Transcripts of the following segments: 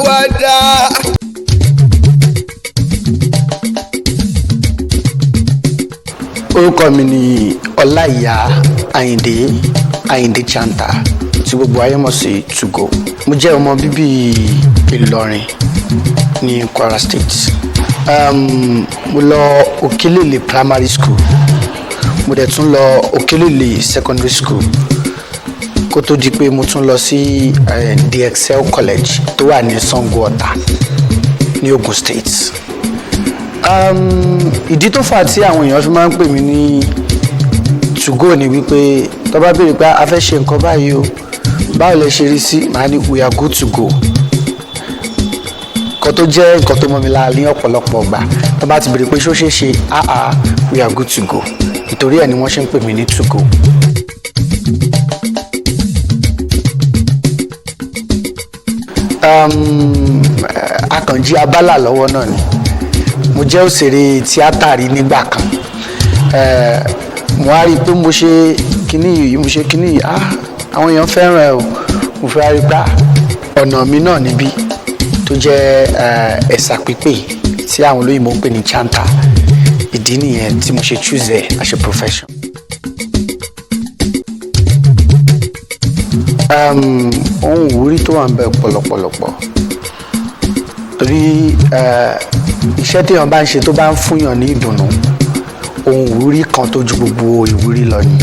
ṣàwádà. Orúkọ mi ni Ọláìyá Àyìndé, Àyìndé Chanta, tí gbogbo ayé mọ̀ sí Tugo. Mo jẹ́ ọmọ bíbí Ìlọrin ní Kwara State. Mo lọ Òkèlèlè Primary School, mo dẹ̀ tún lọ Òkèlèlè Secondary School kó tó di pé mo tún lọ sí The Excel College tó wà ní Sango Ọ̀tà ní Ogun State. Ìdí tó fà á tí àwọn èèyàn fi máa ń pè mí ní Tugo ni wípé tó bá béèrè pé a fẹ́ ṣe nǹkan báyìí o, báwo lẹ ṣe rí sí, màá ní, "We are good to go." Nǹkan tó jẹ́ nǹkan tó mọ́ mi lára ní ọ̀pọ̀lọpọ̀ ọgbà, tó bá ti béèrè pé ṣó ṣeé ṣe, ah ah, we are good to go. Ìtorí ẹ̀ ni wọ́n ṣe ń pè mí ní Tugo. Akànjí abala lọ́wọ́ náà ni mo jẹ́ òṣèré tíátà rí nígbà kan. Mo wá rí i pé mo ṣe kinní yìí, mo ṣe kinní yìí, ah, àwọn èèyàn fẹ́ràn ẹ o. Mo fẹ́ rí i pé, ah, ọ̀nà mi náà níbí tó jẹ́ ẹ̀sà pípé tí àwọn olóyìnbó ń pè ní chanta. Ìdí nìyẹn tí mo ṣe choose ẹ̀ as a profession. Ohun ìwúrí tó wà ń bẹ pọ̀lọpọ̀lọpọ̀, torí iṣẹ́ téèyàn bá ń ṣe tó bá ń fúnyàn ní ìdùnnú, ohun ìwúrí kan tó ju gbogbo ìwúrí lọ ni.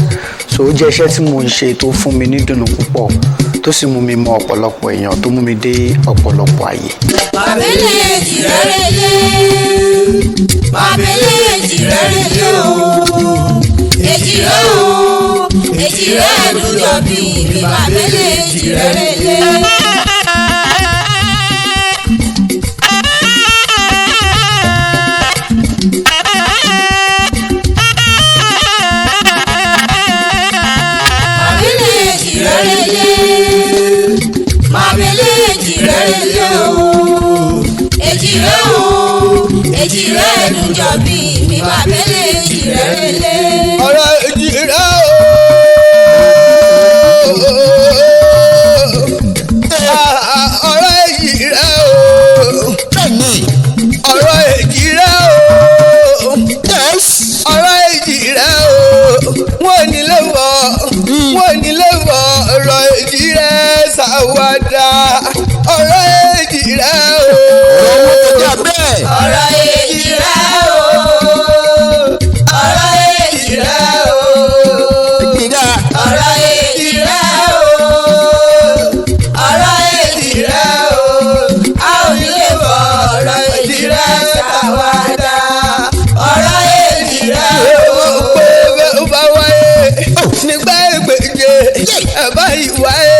So ó jẹ́ iṣẹ́ tí mo ń ṣe tó fún mi ní ìdùnnú púpọ̀, tó sì mú mi mọ ọ̀pọ̀lọpọ̀ èèyàn, tó mú mi dé ọ̀pọ̀lọpọ̀ àyè. Bàbélé èjìrẹ́ rẹ̀lé, bàbélé èjìrẹ́ rẹ̀lé o, èjìrẹ́ o, èjìrẹ́ ẹ̀dùnjọ́ bí mi, bàbélé èjìrẹ́ rẹ̀lé. Bàbélé èjìrẹ́ rẹ̀lé, bàbélé èjìrẹ́ rẹ̀lé o, èjìrẹ́ o, èjìrẹ́ ẹ̀dùnjọ́ bí mi, bàbélé èjìrẹ́ rẹ̀lé. Ọ̀rọ̀ èjìrẹ́ o, ọ̀rọ̀ èjìrẹ́ o, ọ̀rọ̀ èjìrẹ́ o, ọ̀rọ̀ èjìrẹ́ o, wọ́n ní lè wọ̀, wọ́n ní lè wọ̀ ọ̀rọ̀ èjìrẹ́ ṣàwádà, ọ̀rọ̀ èjìrẹ́ o. Ọ̀rọ̀ èjìrẹ́ o, ọ̀rọ̀ èjìrẹ́ o, ọ̀rọ̀ èjìrẹ́ o, ọ̀rọ̀ èjìrẹ́ o, a ò ní lè bọ̀ ọ̀rọ̀ èjìrẹ́ ṣàwádà, ọ̀rọ̀ èjìrẹ́ o. Pé bẹ́ẹ̀ bá wáyé nígbà ìgbèje ẹ̀ bá ìwáyé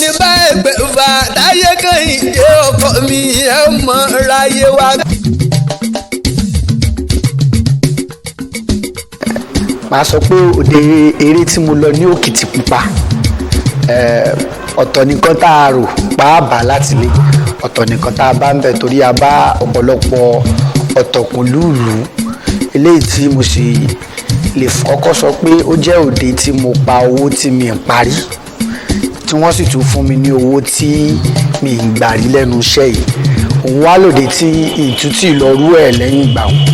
nígbà ìgbèfà táyé kan ìdè ọkọ mi ẹ̀ mọ̀ ráyé wá. Màá sọ pé òde eré tí mo lọ ní Òkìtìpupa, ọ̀tọ̀ nìkan tá a rò pa á bá láti lé, ọ̀tọ̀ nìkan tá a bá ń bẹ̀, torí a bá ọ̀pọ̀lọpọ̀ ọ̀tọ̀kùnlúùlú. Eléyìí tí mo sì lè kọ́kọ́ sọ pé ó jẹ́ òde tí mo pa owó tí mi ń parí, tí wọ́n sì tún fún mi ní owó tí mi ń gbà rí lẹ́nu iṣẹ́ yìí, òun wá lòde tí ìtútù ìlọrú ẹ̀ lẹ́yìn ìgbà wọn.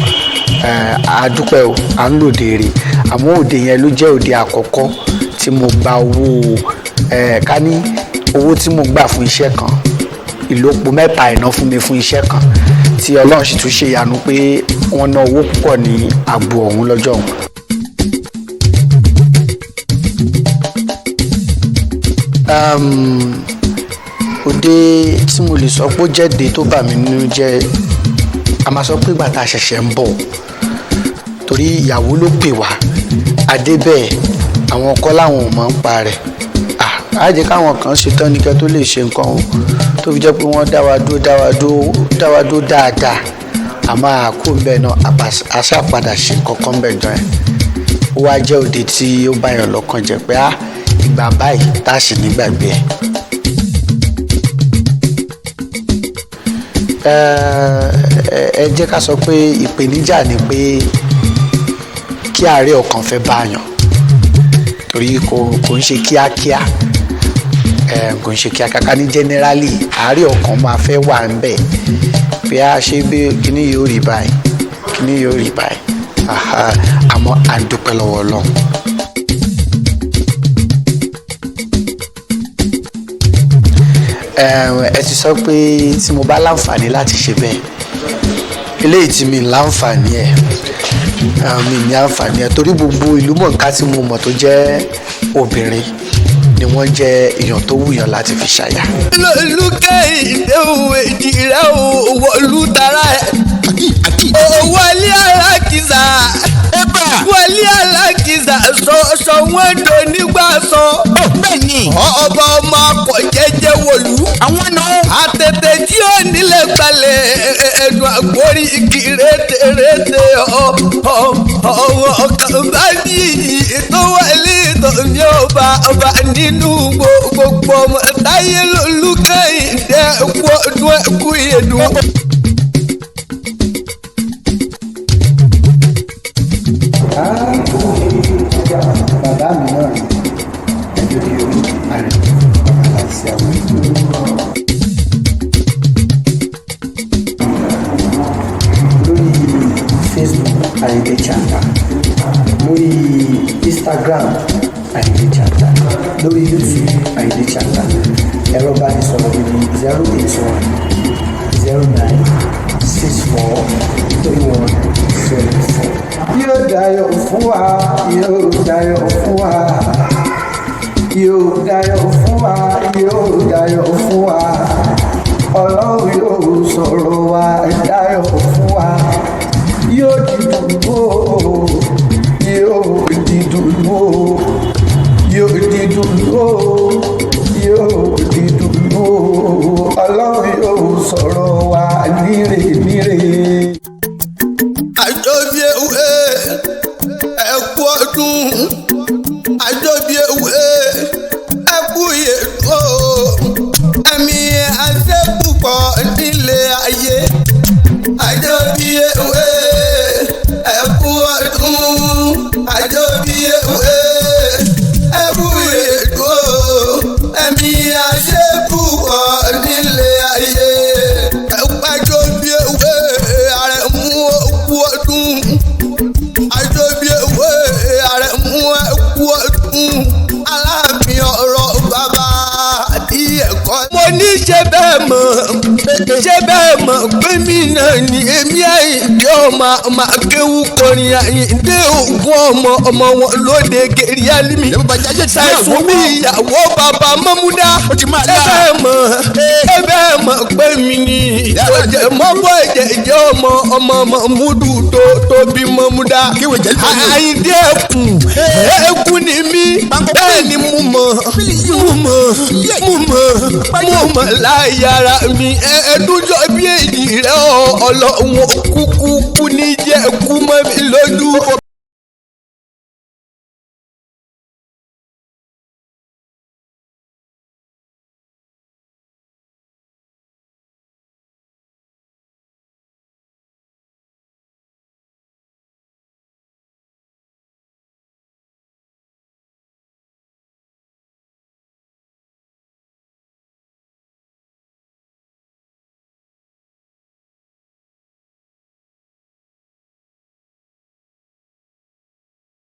A dúpẹ́ o, à ń lòde rè, àmọ́ òde yẹn ló jẹ́ òde àkọ́kọ́ tí mo gba owó, ká ní owó tí mo gbà fún iṣẹ́ kan, ìlọ́po mẹ́ta ìná fún mi fún iṣẹ́ kan, tí Ọlọ́run sì tún ṣe ìyanu pé wọ́n ná owó púpọ̀ ní agbo ọ̀hún lọ́jọ́ ọ̀hún. Òde tí mo lè sọ pé ó jẹ́de tó bà mí nínú jẹ́, a máa sọ pé ìgbà tá a ṣẹ̀ṣẹ̀ ń bọ̀, torí ìyàwó ló pè wá adébẹ̀, àwọn ọkọ làwọn ò mọ̀ ń pa rẹ̀. Á jẹ́ káwọn kan ṣe tán nìkan tó lè ṣe nǹkan o, tó fi jẹ́ pé wọ́n dá wa dúró, dá wa dúró, dá wa dúró dáadáa, àmọ́ àkó ń bẹ̀ náà, a ṣáà padà ṣe nǹkan kan bẹ̀ jọ yẹn. Ó wá jẹ́ òde tí ó bá yàn lọ́kàn jẹ́ pé á ìgbà báyìí tá a sì nígbàgbé ẹ̀. Ẹ jẹ́ ká sọ pé ìpèníjà ni pé kí àárẹ̀ ọkàn fẹ́ bá yàn, torí kò ń ṣe kíákíá. Kò ń ṣe kíákíá. Ká ní generally, àárẹ̀ ọkàn máa fẹ́ wà ń bẹ̀ bí a ṣe bí kíní yóò rí báyìí, kíní yóò rí báyìí. Aha, àmọ́ à ń dúpẹ́ lọ́wọ́ Ọlọ́run. Ẹ ti sọ pé tí mo bá láǹfààní láti ṣe bẹ́ẹ̀, eléyìí tí mi láǹfààní ẹ̀, mi ní àǹfààní ẹ̀, torí gbogbo ìlú mọ̀ọ́ká tí mo mọ̀ tó jẹ́ obìnrin ni wọ́n jẹ́ èèyàn tó wùyàn láti fi ṣàyà. Lolúkẹ́ ìdéhùn èjì rẹ̀ ò wọ̀lú tara ẹ̀. Wọlé alákìsà, wọlé alákìsà, sọ sọ wọ́n dò nígbà sọ. Bẹ́ẹ̀ni. Ọba ọmọ akọ jẹ́jẹ́ wọ̀lú. Àwọn náà. Àtẹ̀tẹ̀ tí ó nílẹ̀ gbalẹ̀ ẹnu àgbórí igi rétérété ọwọ́ kan bá bí iyì tó wọlé tòmí ọba ọba nínú gbogbo ọmọ táyé lolúkẹ́ ìdẹ́ ẹ̀kú ọdún ẹ̀kú ìyẹ̀dùn. Bàbá mi náà ni ẹjọ́ bí orí àrẹ bàbá láti àwọn lórí Facebook, Ayinde Chanda, lórí Instagram, Ayinde Chanda, lórí YouTube, Ayinde Chanda. Ẹ̀rọ ìbánisọ̀rọ̀ mi ni 08109643174. Yóò dayọ̀ fún wa, yóò dayọ̀ fún wa, yóò dayọ̀ fún wa, yóò dayọ̀ fún wa. Ọlọ́run yóò sọ̀rọ̀ wa dayọ̀ fún wa. Yóò dídùn ó, yóò dídùn ó, yóò dídùn ó, yóò dídùn ó. Ọlọ́run yóò sọ̀rọ̀ wa níre níre. Àjọbí ewé, ẹkú ọdún. Àjọbí ewé, ẹkú yèdú, ẹ̀mí àṣẹ púpọ̀ nílé ayé. Àjọbí ewé, ẹkú ọdún. Àjọbí ewé, ẹkú yèdú, ẹ̀mí àṣẹ púpọ̀ nílé ayé. Ẹkú àjọbí ewé, ààrẹ mú òkú ọdún. Àjọbí ewé, ààrẹ mú ẹkú ọdún. Aláàfin ọ̀rọ̀ bàbá àti ẹ̀kọ́. Mo ní ṣe bẹ́ẹ̀ mọ̀, ṣe bẹ́ẹ̀ mọ̀ pé mi náà ni èmi Àyìndé ọmọ ọmọ akéwù kọrin Àyìndé ògùn ọmọ ọmọ wọn lóde gèrè alimi. Ṣàìsùn bí ìyàwó bàbá mọ́múdá. Ṣe bẹ́ẹ̀ mọ̀, ṣe bẹ́ẹ̀ mọ̀ pé mi ni ìjọjẹ mọ́bọ̀ ẹ̀jẹ̀ ọmọ ọmọ mọ́múdù tó tóbi mọ́múdá. Àyìndé ẹkùn ẹkùn ni mí, bẹ́ẹ̀ ni mo mọ̀, mo mọ̀, mo mọ̀, mo mọ̀ láyàrá mi. Ẹ̀ẹ́dúnjọ́ bí èyí rẹ̀, ọlọ́run kúkú kú ní jẹ́ kú mọ́ mi lójú.